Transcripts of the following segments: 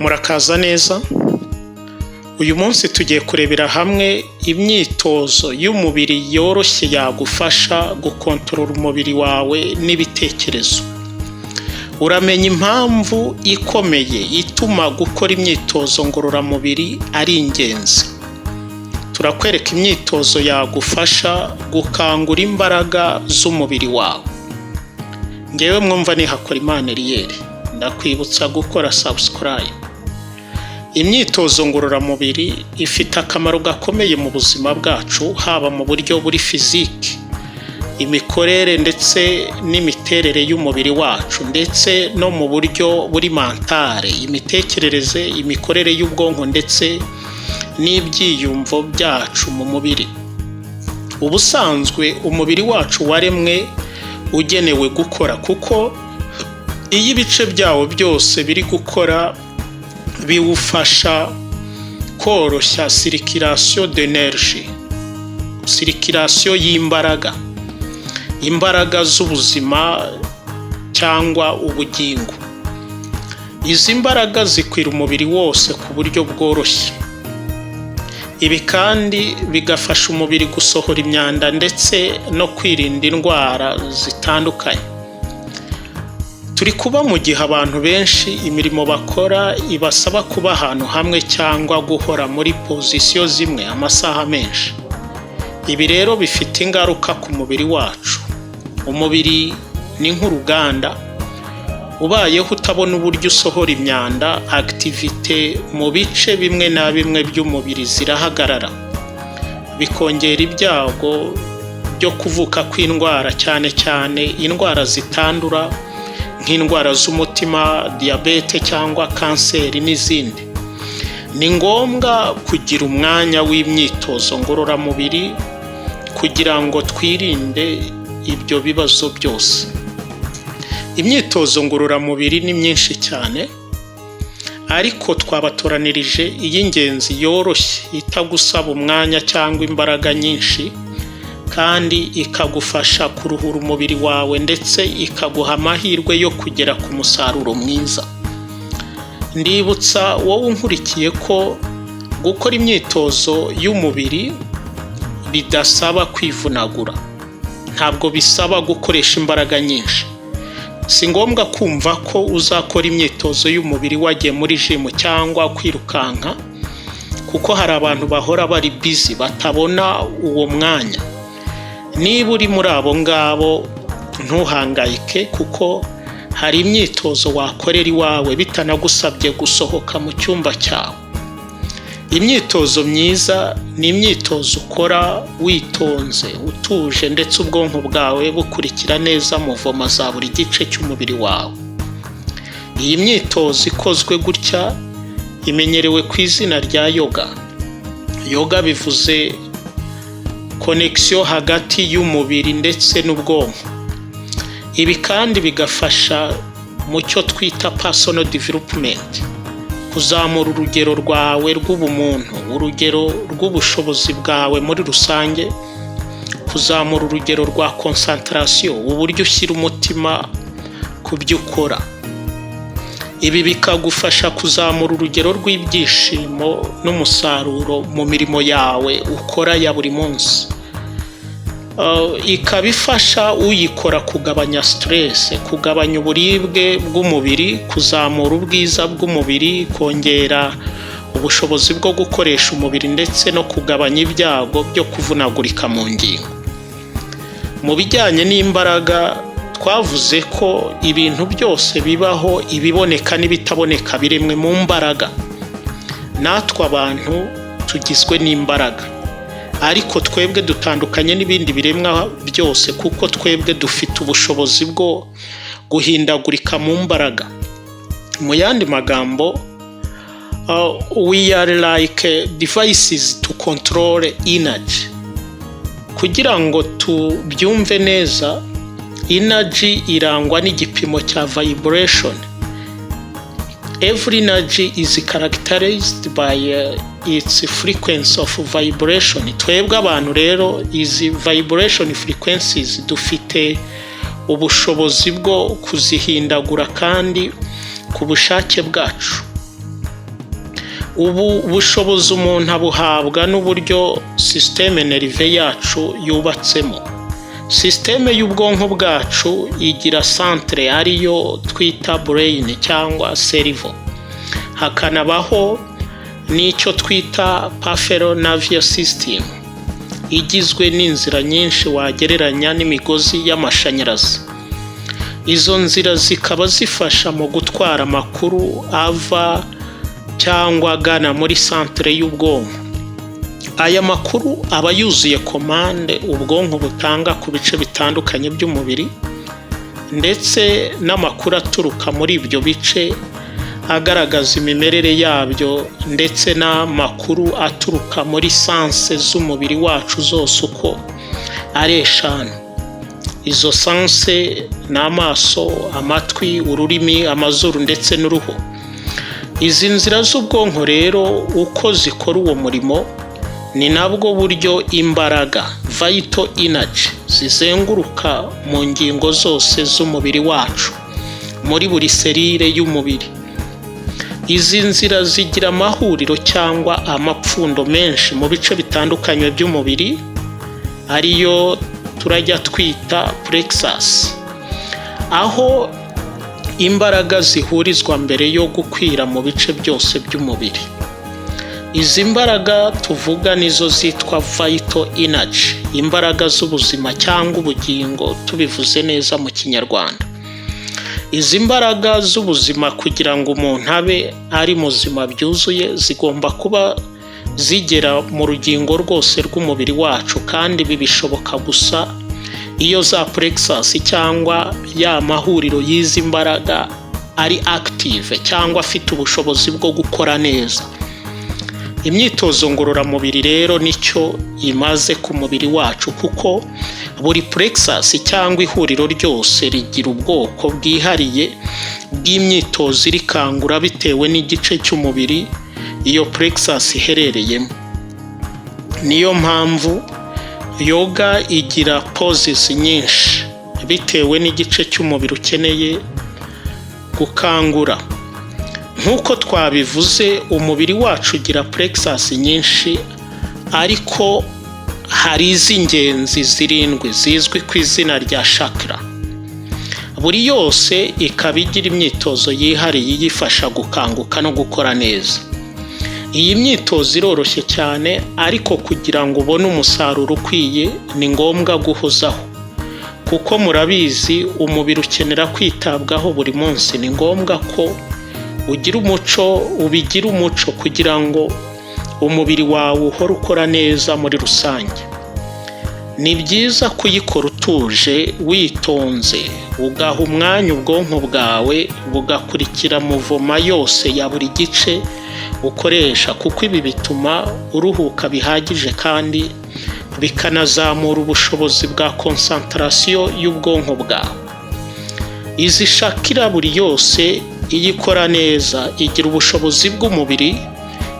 Murakaza neza. Uyu munsi tugiye kurebera hamwe imyitozo y'umubiri yoroshye yagufasha gukontorora umubiri wawe n'ibitekerezo. Uramenya impamvu ikomeye ituma gukora imyitozo ngororamubiri ari ingenzi. Turakwereka imyitozo yagufasha gukangura imbaraga z'umubiri wawe. Ngewe mwumva ni Hakorimana Eliel, ndakwibutsa gukora subscribe. Imyitozo ngororamubiri ifite akamaro gakomeye mu buzima bwacu, haba mu buryo buri physique, imikorere ndetse n'imiterere y'umubiri wacu, ndetse no mu buryo buri mentale, imitekerereze, imikorere y'ubwonko ndetse n'ibyiyumvo byacu mu mubiri. Ubusanzwe umubiri wacu waremwe ugenewe gukora, kuko iyo ibice byawo byose biri gukora biwufasha koroshya circulation d'énergie, circulation y'imbaraga, imbaraga z'ubuzima cyangwa ubugingo. Izi mbaraga zikwira umubiri wose ku buryo bworoshye. Ibi kandi bigafasha umubiri gusohora imyanda ndetse no kwirinda indwara zitandukanye. Turi kuba mu gihe abantu benshi imirimo bakora ibasaba kuba ahantu hamwe cyangwa guhora muri position zimwe amasaha menshi. Ibi rero bifite ingaruka ku mubiri wacu. Umubiri ni nk'uruganda, ubayeho utabona uburyo usohora imyanda, activité mu bice bimwe na bimwe by'umubiri zirahagarara, bikongera ibyago byo kuvuka kw'indwara, cyane cyane indwara zitandura nk'indwara z'umutima, diyabete cyangwa kanseri n'izindi. Ni ngombwa kugira umwanya w'imyitozo ngororamubiri kugira ngo twirinde ibyo bibazo byose. Imyitozo ngororamubiri ni myinshi cyane, ariko twabatoranirije iy'ingenzi yoroshye, itagusaba umwanya cyangwa imbaraga nyinshi, kandi ikagufasha kuruhura umubiri wawe ndetse ikaguha amahirwe yo kugera ku musaruro mwiza. Ndibutsa wowe unkurikiye ko gukora imyitozo y'umubiri bidasaba kwivunagura, ntabwo bisaba gukoresha imbaraga nyinshi. Si ngombwa kumva ko uzakora imyitozo y'umubiri wagiye muri gym cyangwa kwirukanka, kuko hari abantu bahora bari busy batabona uwo mwanya. Niba uri muri abo ngabo, ntuhangayike, kuko hari imyitozo wakorera iwawe bitanagusabye gusohoka mu cyumba cyawe. Imyitozo myiza ni imyitozo ukora witonze, utuje, ndetse ubwonko bwawe bukurikira neza mouvement za buri gice cy'umubiri wawe. Iyi myitozo ikozwe gutya imenyerewe ku izina rya yoga. Yoga bivuze connexion hagati y'umubiri ndetse n'ubwonko. Ibi kandi bigafasha mu cyo twita personal development, kuzamura urugero rwawe rw'ubumuntu, urugero rw'ubushobozi bwawe muri rusange, kuzamura urugero rwa concentration, uburyo ushyira umutima ku byo ukora. Ibi bikagufasha kuzamura urugero rw'ibyishimo n'umusaruro mu mirimo yawe ukora ya buri munsi. Ikaba ifasha uyikora kugabanya stress, kugabanya uburibwe bw'umubiri, kuzamura ubwiza bw'umubiri, kongera ubushobozi bwo gukoresha umubiri ndetse no kugabanya ibyago byo kuvunagurika mu ngingo. Mu bijyanye n'imbaraga, twavuze ko ibintu byose bibaho, ibiboneka n'ibitaboneka, biremwe mu mbaraga. Natwe abantu tugizwe n'imbaraga, ariko twebwe dutandukanye n'ibindi biremwa byose kuko twebwe dufite ubushobozi bwo guhindagurika mu mbaraga. Mu yandi magambo, we are like devices to control energy. Kugira ngo tubyumve neza, energy irangwa n'igipimo cya vibration. Every energy is characterized by its frequency of vibration. Twebwe abantu rero, izi vibration frequencies dufite ubushobozi bwo kuzihindagura kandi ku bushake bwacu. Ubu bushobozi umuntu abuhabwa n'uburyo système nerveux yacu yubatsemo. Système y'ubwonko bwacu igira centre, ariyo twita brain cyangwa cerveau, hakanabaho n'icyo twita peripheral nervous system, igizwe n'inzira nyinshi wagereranya n'imigozi y'amashanyarazi. Izo nzira zikaba zifasha mu gutwara amakuru ava cyangwa agana muri centre y'ubwonko. Aya makuru aba yuzuye commande ubwonko butanga ku bice bitandukanye by'umubiri, ndetse n'amakuru aturuka muri ibyo bice agaragaza imimerere yabyo, ndetse n'amakuru aturuka muri sens z'umubiri wacu zose uko ari eshanu. Izo sens ni amaso, amatwi, ururimi, amazuru ndetse n'uruhu. Izi nzira z'ubwonko rero, uko zikora uwo murimo, ni nabwo buryo imbaraga, vital energy, zizenguruka mu ngingo zose z'umubiri wacu, muri buri cellule y'umubiri. Izi nzira zigira amahuriro cyangwa amapfundo menshi mu bice bitandukanye by'umubiri, ariyo turajya twita plexus, aho imbaraga zihurizwa mbere yo gukwira mu bice byose by'umubiri. Izi mbaraga tuvuga nizo zitwa vital energy, imbaraga z'ubuzima cyangwa ubugingo tubivuze neza mu Kinyarwanda. Izi mbaraga z'ubuzima, kugira ngo umuntu abe ari muzima byuzuye, zigomba kuba zigera mu rugingo rwose rw'umubiri wacu, kandi ibi bishoboka gusa iyo za plexus cyangwa ya mahuriro y'izi mbaraga ari active cyangwa afite ubushobozi bwo gukora neza. Imyitozo ngororamubiri rero nicyo imaze ku mubiri wacu, kuko buri plexus cyangwa ihuriro ryose rigira ubwoko bwihariye bw'imyitozo irikangura, bitewe n'igice cy'umubiri iyo plexus iherereyemo. Niyo mpamvu yoga igira poses nyinshi bitewe n'igice cy'umubiri ukeneye gukangura. Nk'uko twabivuze, umubiri wacu ugira plexus nyinshi, ariko hari iz'ingenzi zirindwi zizwi ku izina rya chakra, buri yose ikaba igira imyitozo yihariye iyifasha gukanguka no gukora neza. Iyi myitozo iroroshye cyane, ariko kugira ngo ubone umusaruro ukwiye ni ngombwa guhozaho, kuko murabizi umubiri ukenera kwitabwaho buri munsi. Ni ngombwa ko ugira umuco, ubigira umuco, kugira ngo umubiri wawe uhore ukora neza muri rusange. Ni byiza kuyikora utuje, witonze, ugaha umwanya ubwonko bwawe bugakurikira mouvement yose ya buri gice ukoresha, kuko ibi bituma uruhuka bihagije kandi bikanazamura ubushobozi bwa concentration y'ubwonko bwawe. Izi chakra, buri yose iyo ikora neza, igira ubushobozi bw'umubiri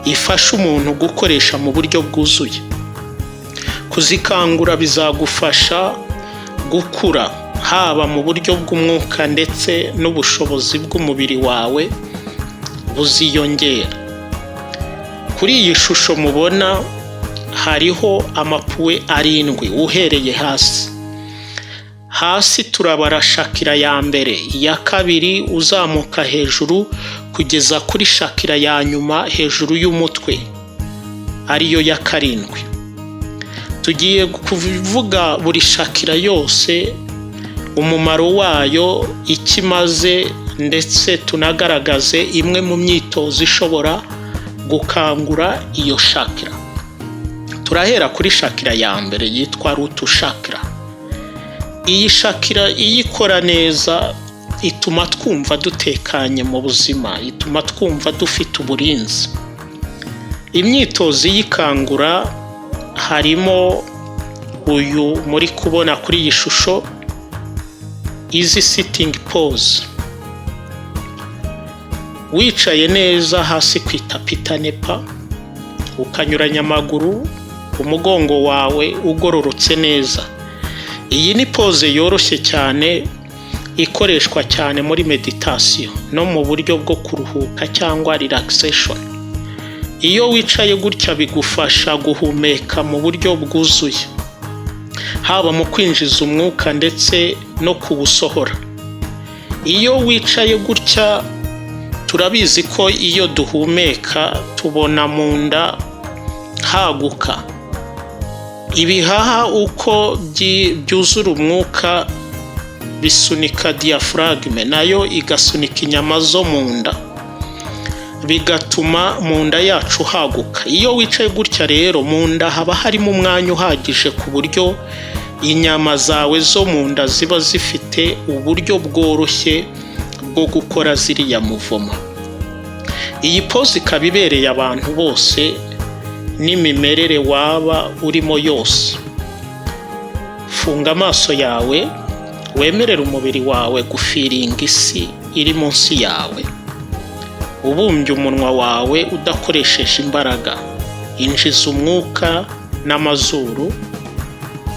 ifasha umuntu gukoresha mu buryo bwuzuye. Kuzikangura bizagufasha gukura, haba mu buryo bw'umwuka ndetse n'ubushobozi bw'umubiri wawe buziyongera. Kuri iyi shusho mubona hariho ama points arindwi uhereye hasi. Hasi turabara chakra ya mbere, iya kabiri, uzamuka hejuru kugeza kuri chakra ya nyuma hejuru y'umutwe, ariyo ya karindwi. Tugiye kuvuga buri chakra yose, umumaro wayo, icyo imaze, ndetse tunagaragaze imwe mu myitozo ishobora gukangura iyo chakra. Turahera kuri chakra ya mbere yitwa root chakra. Iyi chakra iyo ikora neza ituma twumva dutekanye mu buzima, ituma twumva dufite uburinzi. Imyitozo iyikangura harimo uyu muri kubona kuri iyi shusho, easy sitting pose. Wicaye neza hasi ku itapi itanepa, ukanyuranya amaguru, umugongo wawe ugororotse neza. Iyi ni pose yoroshye cyane, ikoreshwa cyane muri méditation no mu buryo bwo kuruhuka cyangwa relaxation. Iyo wicaye gutya bigufasha guhumeka mu buryo bwuzuye, haba mu kwinjiza umwuka ndetse no kuwusohora. Iyo wicaye gutya, turabizi ko iyo duhumeka tubona mu nda haguka. Ibihaha uko byuzura umwuka bisunika diaphragme, nayo igasunika inyama zo mu nda, bigatuma mu nda yacu haguka. Iyo wicaye gutya rero, mu nda haba harimo umwanya uhagije ku buryo inyama zawe zo mu nda ziba zifite uburyo bworoshye bwo gukora ziriya mouvement. Iyi pose ikaba ibereye abantu bose n'imimerere waba urimo yose. Funga amaso yawe, wemerere umubiri wawe gufeelinga isi iri munsi yawe. Ubumbye umunwa wawe udakoresheje imbaraga, injiza umwuka n'amazuru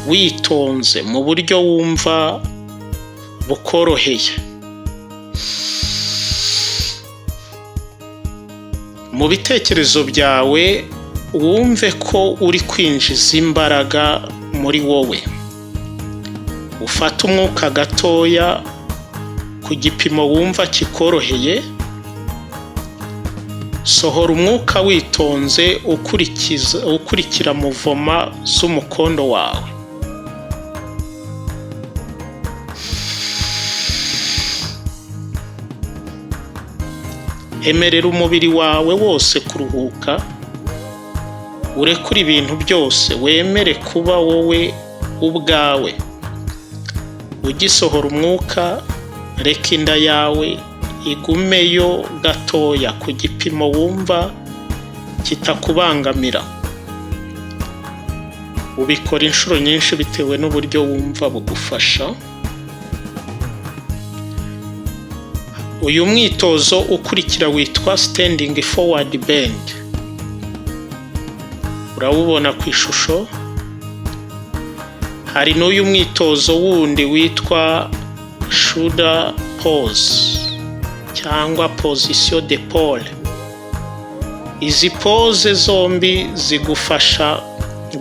witonze mu buryo wumva bukoroheye. Mu bitekerezo byawe wumve ko uri kwinjiza imbaraga muri wowe. Ufate umwuka gatoya ku gipimo wumva kikoroheye, sohora umwuka witonze ukurikiza ukurikira mouvement z'umukondo wawe. Emerera umubiri wawe wose kuruhuka, urekure ibintu byose, wemere kuba wowe ubwawe. Ugisohora umwuka, reka inda yawe igumeyo gatoya ku gipimo wumva kitakubangamira. Ubikora inshuro nyinshi bitewe n'uburyo wumva bugufasha. Uyu mwitozo ukurikira witwa standing forward bend. Urawubona ku ishusho. Hari n'uyu mwitozo wundi witwa shoulder pose cyangwa position d'épaule. Izi pose zombi zigufasha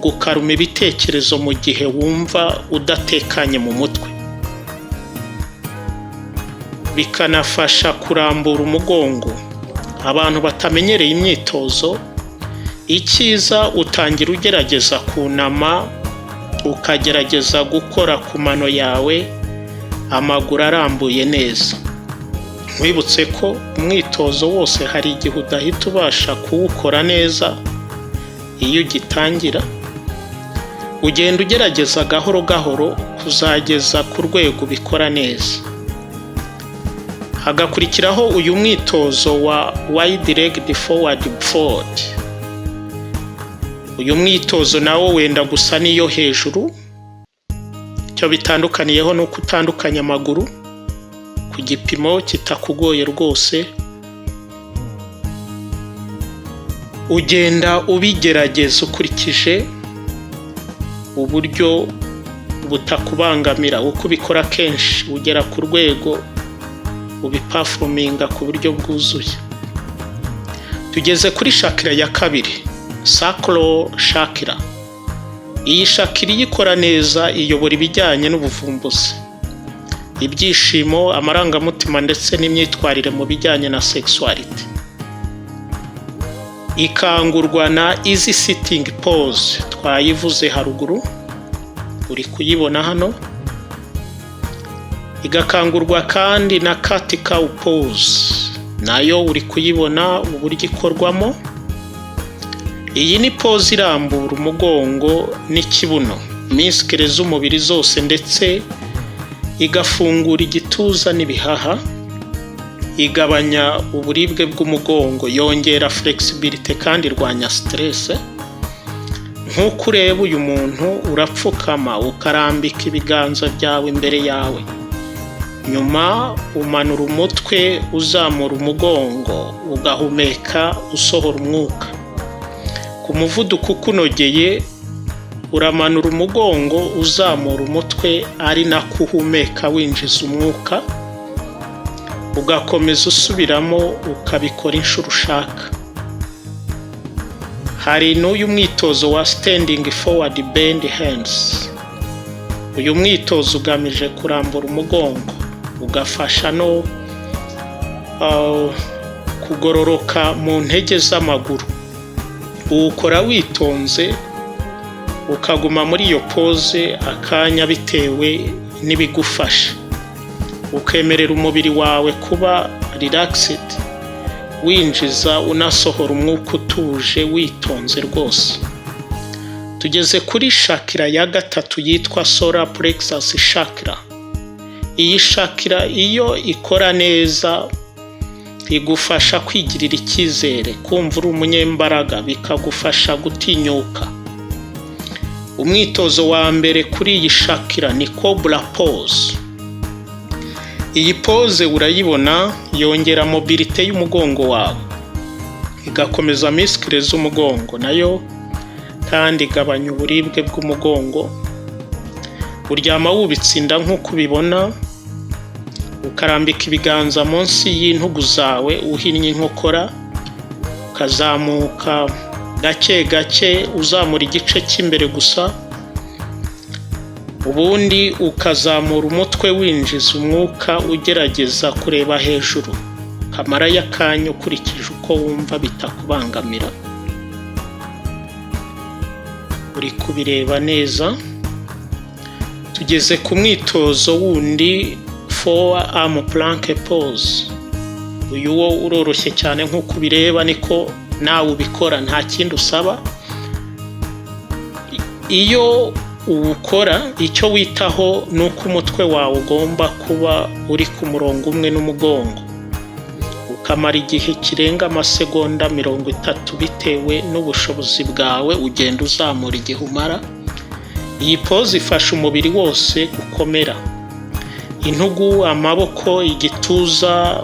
gucalma ibitekerezo mu gihe wumva udatekanye mu mutwe. Bikanafasha kurambura umugongo. Abantu batamenyereye imyitozo, icyiza utangira ugerageza kunama, ukagerageza gukora ku mano yawe, amaguru arambuye neza. Nkwibutse ko umwitozo wose hari igihe udahita ubasha kuwukora neza iyo ugitangira, ugenda ugerageza gahoro gahoro kuzageza ku rwego ubikora neza. Hagakurikiraho uyu mwitozo wa wide legged forward fold. Uyu mwitozo nawo wenda gusa n'iyo hejuru, icyo bitandukaniyeho ni uko utandukanya amaguru ku gipimo kitakugoye rwose, ugenda ubigerageza ukurikije uburyo butakubangamira. Uko ubikora kenshi ugera ku rwego ubiperforminga ku buryo bwuzuye. Tugeze kuri chakra ya kabiri, sacral chakra. Iyi chakra iyo ikora neza iyobora ibijyanye n'ubuvumbuzi, ibyishimo, amarangamutima ndetse n'imyitwarire mu bijyanye na sexuality. Ikangurwa na easy sitting pose twayivuze haruguru, uri kuyibona hano. Igakangurwa kandi na cat cow pose, nayo uri kuyibona uburyo ikorwamo. Iyi ni pose irambura umugongo n'ikibuno, muscles z'umubiri zose, ndetse igafungura igituza n'ibihaha, igabanya uburibwe bw'umugongo, yongera flexibility kandi irwanya stress. Nk'uko ureba uyu muntu, urapfukama ukarambika ibiganza byawe imbere yawe, nyuma umanura umutwe uzamura umugongo, ugahumeka usohora umwuka ku muvuduko ukunogeye. Uramanura umugongo uzamura umutwe ari nako uhumeka winjiza umwuka, ugakomeza usubiramo ukabikora inshuro ushaka. Hari n'uyu mwitozo wa standing forward bend hands. Uyu mwitozo ugamije kurambura umugongo, ugafasha no kugororoka mu ntege z'amaguru. Uwukora witonze, ukaguma muri iyo pose akanya bitewe n'ibigufasha, ukemerera umubiri wawe kuba relaxed, winjiza unasohora umwuka utuje, witonze rwose. Tugeze kuri chakra ya gatatu yitwa solar plexus chakra. Iyi chakra iyo ikora neza igufasha kwigirira icyizere, kumva uri umunyembaraga, bikagufasha gutinyuka. Umwitozo wa mbere kuri iyi chakra ni cobra pose. Iyi pose urayibona, yongera mobilité y'umugongo wawe, igakomeza muscles z'umugongo nayo kandi igabanya uburibwe bw'umugongo. Uryama wubitse inda nk'uko ubibona, ukarambika ibiganza munsi y'intugu zawe, uhinnye inkokora, ukazamuka gake gake, uzamura igice cy'imbere gusa, ubundi ukazamura umutwe, winjiza umwuka, ugerageza kureba hejuru, ukamarayo akanya ukurikije uko wumva bitakubangamira. Uri kubireba neza. Tugeze ku mwitozo wundi, forearm plank pose. Uyu wo uroroshye cyane, nk'uko ubireba niko nawe ubikora, nta kindi usaba. Iyo uwukora, icyo witaho ni uko umutwe wawe ugomba kuba uri ku murongo umwe n'umugongo, ukamara igihe kirenga amasegonda 30 bitewe n'ubushobozi bwawe, ugenda uzamura igihe umara. Iyi pose ifasha umubiri wose gukomera, intugu, amaboko, igituza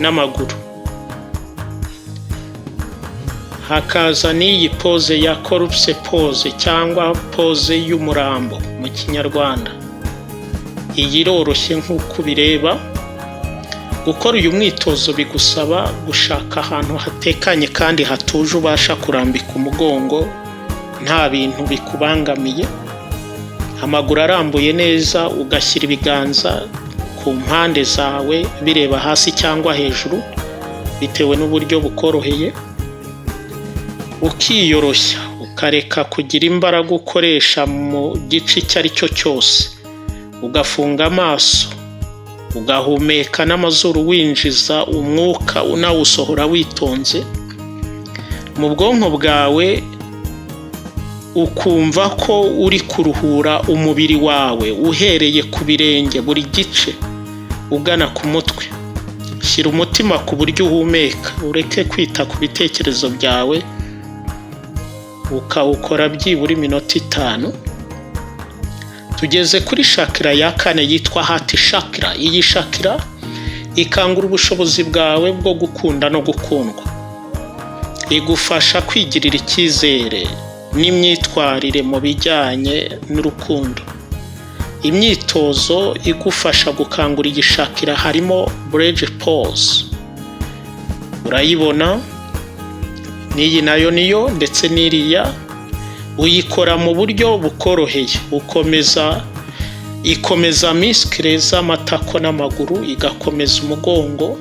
n'amaguru. Hakaza n'iyi pose ya corpse pose cyangwa pose y'umurambo mu Kinyarwanda. Iyi iroroshye nk'uko ubireba. Gukora uyu mwitozo bigusaba gushaka ahantu hatekanye kandi hatuje, ubasha kurambika umugongo nta bintu bikubangamiye, amaguru arambuye neza, ugashyira ibiganza ku mpande zawe bireba hasi cyangwa hejuru bitewe n'uburyo bukoroheye, ukiyoroshya, ukareka kugira imbaraga ukoresha mu gice icyo ari cyo cyose, ugafunga amaso, ugahumeka n'amazuru, winjiza umwuka unawusohora witonze. Mu bwonko bwawe ukumva ko uri kuruhura umubiri wawe, uhereye ku birenge, buri gice, ugana ku mutwe. Shyira umutima ku buryo uhumeka, ureke kwita ku bitekerezo byawe, ukawukora byibura iminota 5. Tugeze kuri chakra ya kane yitwa heart chakra. Iyi chakra ikangura ubushobozi bwawe bwo gukunda no gukundwa, igufasha kwigirira icyizere n'imyitwarire mu bijyanye n'urukundo. Imyitozo igufasha gukangura iyi chakra harimo bridge pose, urayibona n'iyi nayo niyo, ndetse n'iriya. Uyikora mu buryo bukoroheye, ukomeza, ikomeza muscles z'amatako n'amaguru, igakomeza umugongo,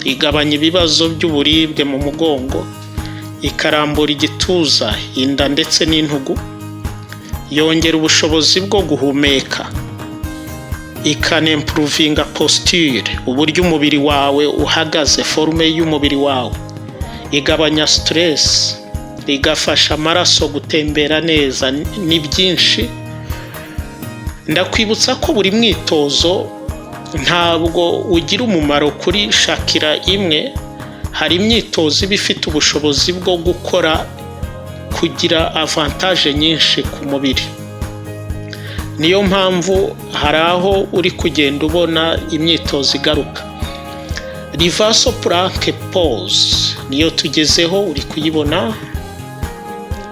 igabanya ibibazo by'uburibwe mu mugongo, ikarambura igituza, inda ndetse n'intugu, yongera ubushobozi bwo guhumeka, ikanimprovinga posture, uburyo umubiri wawe uhagaze, forme y'umubiri wawe, igabanya stress, igafasha amaraso gutembera neza. Ni byinshi. Ndakwibutsa ko buri mwitozo ntabwo ugira umumaro kuri chakra imwe. Hari imyitozo iba ifite ubushobozi bwo gukora, kugira avantage nyinshi ku mubiri. Niyo mpamvu hari aho uri kugenda ubona imyitozo igaruka. Reverse plank pose niyo tugezeho, uri kuyibona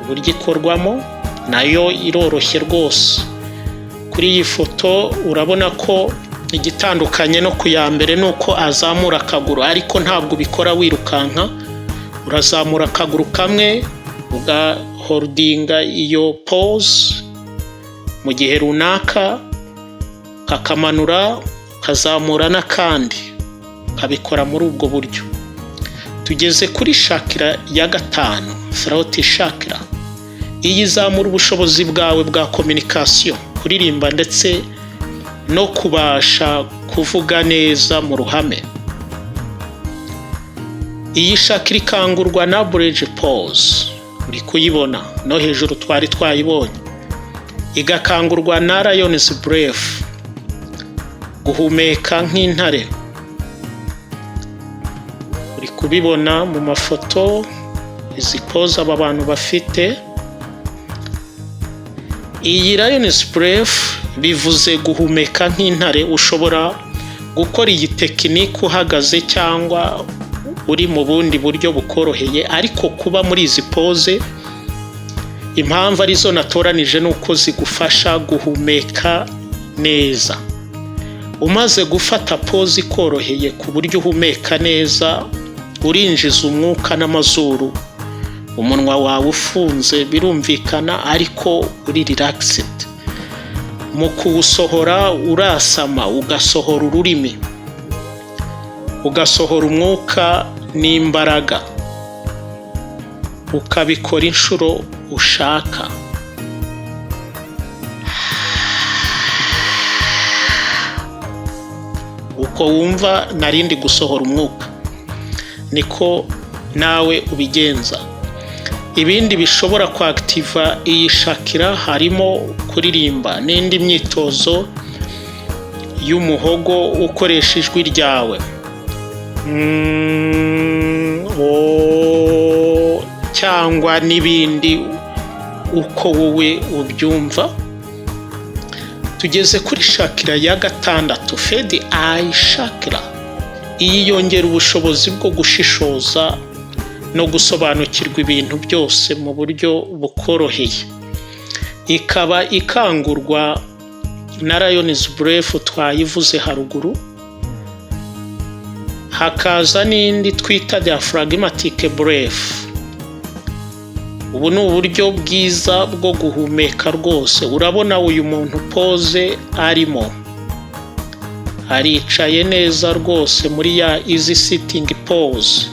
uburyo ikorwamo, nayo iroroshye rwose. Kuri iyi foto urabona ko igitandukanye no ku ya mbere ni uko azamura akaguru, ariko ntabwo ubikora wirukanka. Urazamura akaguru kamwe. Ugaholdinga iyo pose mu gihe runaka, ukakamanura, ukazamura n'akandi, ukabikora muri ubwo buryo. Tugeze kuri chakra ya gatanu, throat chakra. Iyi izamura ubushobozi bwawe bwa communication, kuririmba ndetse no kubasha kuvuga neza mu ruhame. Iyi chakra ikangurwa na bridge pose, uri kuyibona no hejuru twari twayibonye, igakangurwa na lion's breath, guhumeka nk'intare. Uri kubibona mu mafoto izi pose aba bantu bafite. Iyi lion's breath bivuze guhumeka nk'intare. Ushobora gukora iyi technique uhagaze cyangwa uri mu bundi buryo bukoroheye, ariko kuba muri izi pose, impamvu arizo natoranije ni uko zigufasha guhumeka neza. Umaze gufata pose ikoroheye ku buryo uhumeka neza, urinjiza umwuka n'amazuru, umunwa wawe ufunze birumvikana, ariko uri relaxed. Mu kuwusohora urasama, ugasohora ururimi, ugasohora umwuka n'imbaraga, ukabikora inshuro ushaka. Uko wumva narindi gusohora umwuka niko nawe ubigenza. Ibindi bishobora kwactiva iyi chakra harimo kuririmba n'indi myitozo y'umuhogo ukoresha ijwi ryawe, o, cyangwa n'ibindi uko wowe ubyumva. Tugeze kuri chakra ya gatandatu, third eye chakra. Iyi yongera ubushobozi bwo gushishoza no gusobanukirwa ibintu byose mu buryo bukoroheye, ikaba ikangurwa na lion's breath twayivuze haruguru, hakaza n'indi twita diaphragmatic breath. Ubu ni uburyo bwiza bwo guhumeka rwose. Urabona uyu muntu pose arimo, aricaye neza rwose muri ya easy sitting pose.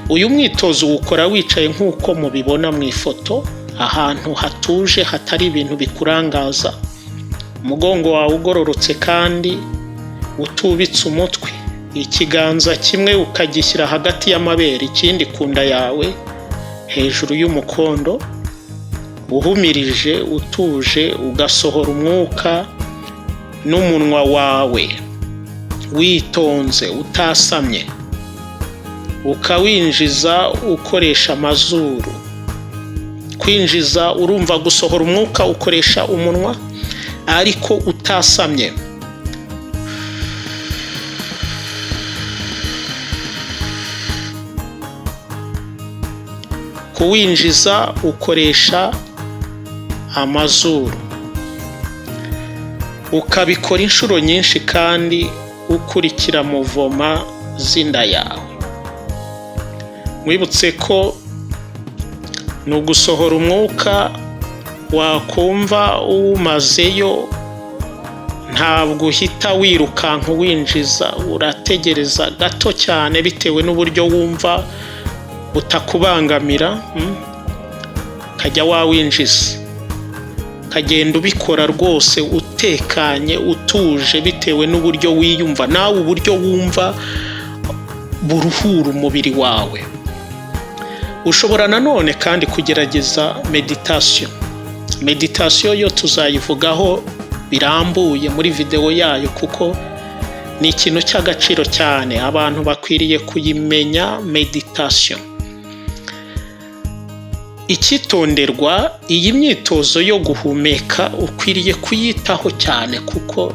Uyu mwitozo uwukora wicaye nk'uko mubibona mu ifoto, ahantu hatuje hatari ibintu bikurangaza, umugongo wawe ugororotse kandi utubitse umutwe, ikiganza kimwe ukagishyira hagati y'amabere, ikindi ku nda yawe hejuru y'umukondo, uhumirije utuje, ugasohora umwuka n'umunwa wawe witonze utasamye, ukawinjiza ukoresha amazuru. Kwinjiza, urumva gusohora umwuka ukoresha umunwa ariko utasamye. Kuwinjiza ukoresha amazuru, ukabikora inshuro nyinshi kandi ukurikira mouvement z'inda yawe. Mwibutse ko ni ugusohora umwuka, wakumva uwumazeyo ntabwo uhita wirukanka uwinjiza, urategereza gato cyane bitewe n'uburyo wumva utakubangamira, ukajya wawinjiza, ukagenda ubikora rwose utekanye utuje bitewe n'uburyo wiyumva nawe, uburyo wumva buruhura umubiri wawe. Ushobora nanone kandi kugerageza méditation. Méditation yo tuzayivugaho birambuye muri videwo yayo, kuko ni ikintu cy'agaciro cyane, abantu bakwiriye kuyimenya méditation. Icyitonderwa: iyi myitozo yo guhumeka ukwiriye kuyitaho cyane, kuko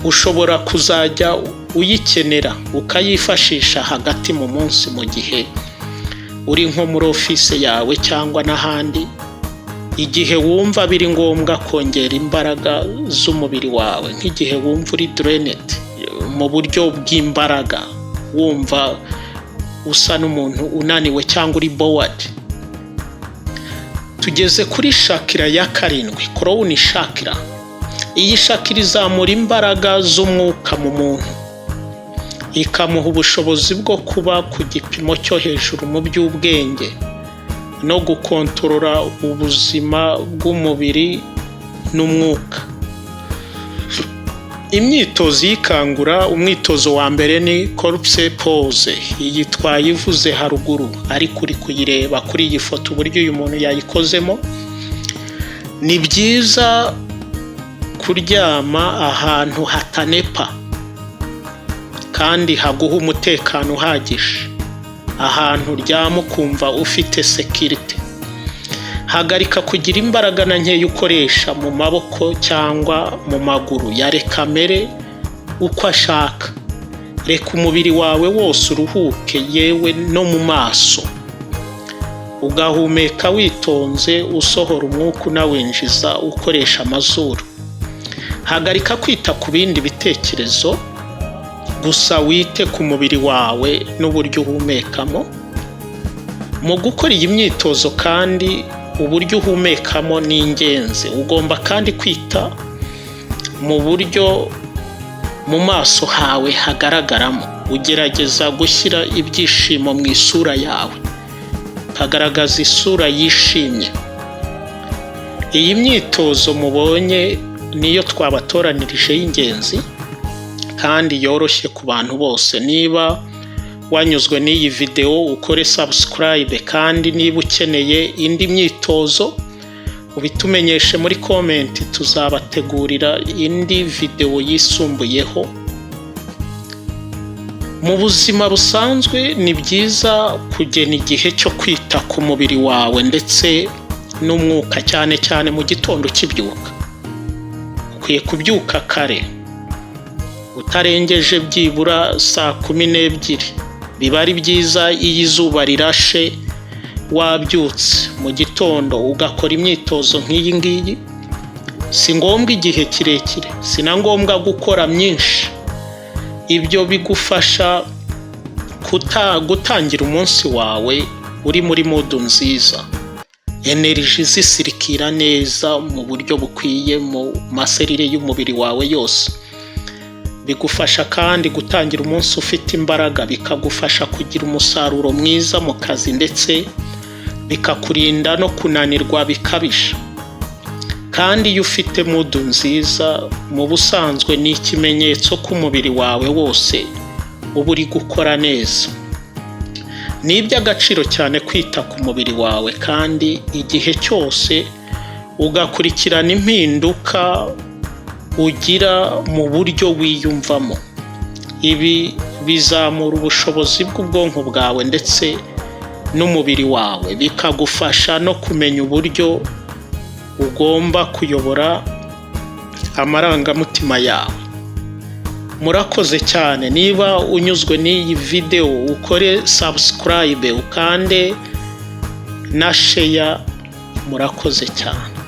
ushobora kuzajya uyikenera ukayifashisha hagati mu munsi mu gihe uri nko muri office yawe cyangwa n'ahandi, igihe wumva biri ngombwa kongera imbaraga z'umubiri wawe, nk'igihe wumva uri drained mu buryo bw'imbaraga, wumva usa n'umuntu unaniwe cyangwa uri bored. Tugeze kuri chakra ya karindwi, crown chakra. Iyi chakra izamura imbaraga z'umwuka mu muntu, ikamuha ubushobozi bwo kuba ku gipimo cyo hejuru mu by'ubwenge no gukontorora ubuzima bw'umubiri n'umwuka. Imyitozo iyikangura: umwitozo wa mbere ni corpse pose. Iyi twayivuze haruguru, ariko uri kuyireba kuri iyi foto uburyo uyu muntu yayikozemo. Ni byiza kuryama ahantu hatanepa kandi haguha umutekano uhagije, ahantu uryama ukumva ufite sécurité. Hagarika kugira imbaraga na nkeya ukoresha mu maboko cyangwa mu maguru, yareka amere uko ashaka. Reka umubiri wawe wose uruhuke, yewe no mu maso. Ugahumeka witonze, usohora umwuka unawinjiza ukoresha amazuru. Hagarika kwita ku bindi bitekerezo, gusa wite ku mubiri wawe n'uburyo uhumekamo. Mu gukora iyi myitozo kandi, uburyo uhumekamo ni ingenzi. Ugomba kandi kwita mu buryo mu maso hawe hagaragaramo, ugerageza gushyira ibyishimo mu isura yawe, ukagaragaza isura yishimye. Iyi myitozo mubonye niyo twabatoranirije y'ingenzi kandi yoroshye ku bantu bose. Niba wanyuzwe n'iyi videwo, ukore subscribe, kandi niba ukeneye indi myitozo ubitumenyeshe muri comment, tuzabategurira indi videwo yisumbuyeho. Mu buzima busanzwe, ni byiza kugena igihe cyo kwita ku mubiri wawe ndetse n'umwuka, cyane cyane mu gitondo ukibyuka. Ukwiye kubyuka kare, utarengeje byibura saa 12. Biba ari byiza iyo izuba rirashe wabyutse mu gitondo, ugakora imyitozo nk'iyi ngiyi. Si ngombwa igihe kirekire, si na ngombwa gukora myinshi. Ibyo bigufasha gutangira umunsi wawe uri muri mood nziza, energy zisirikira neza mu buryo bukwiye mu ma cellules y'umubiri wawe yose. Bigufasha kandi gutangira umunsi ufite imbaraga, bikagufasha kugira umusaruro mwiza mu kazi, ndetse bikakurinda no kunanirwa bikabije. Kandi iyo ufite mood nziza, mu busanzwe ni ikimenyetso ko umubiri wawe wose uba uri gukora neza. Ni iby'agaciro cyane kwita ku mubiri wawe, kandi igihe cyose ugakurikirana impinduka ugira mu buryo wiyumvamo. Ibi bizamura ubushobozi bw'ubwonko bwawe ndetse n'umubiri wawe, bikagufasha no kumenya uburyo ugomba kuyobora amarangamutima yawe. Murakoze cyane. Niba unyuzwe n'iyi videwo, ukore subscribe, ukande na share. Murakoze cyane.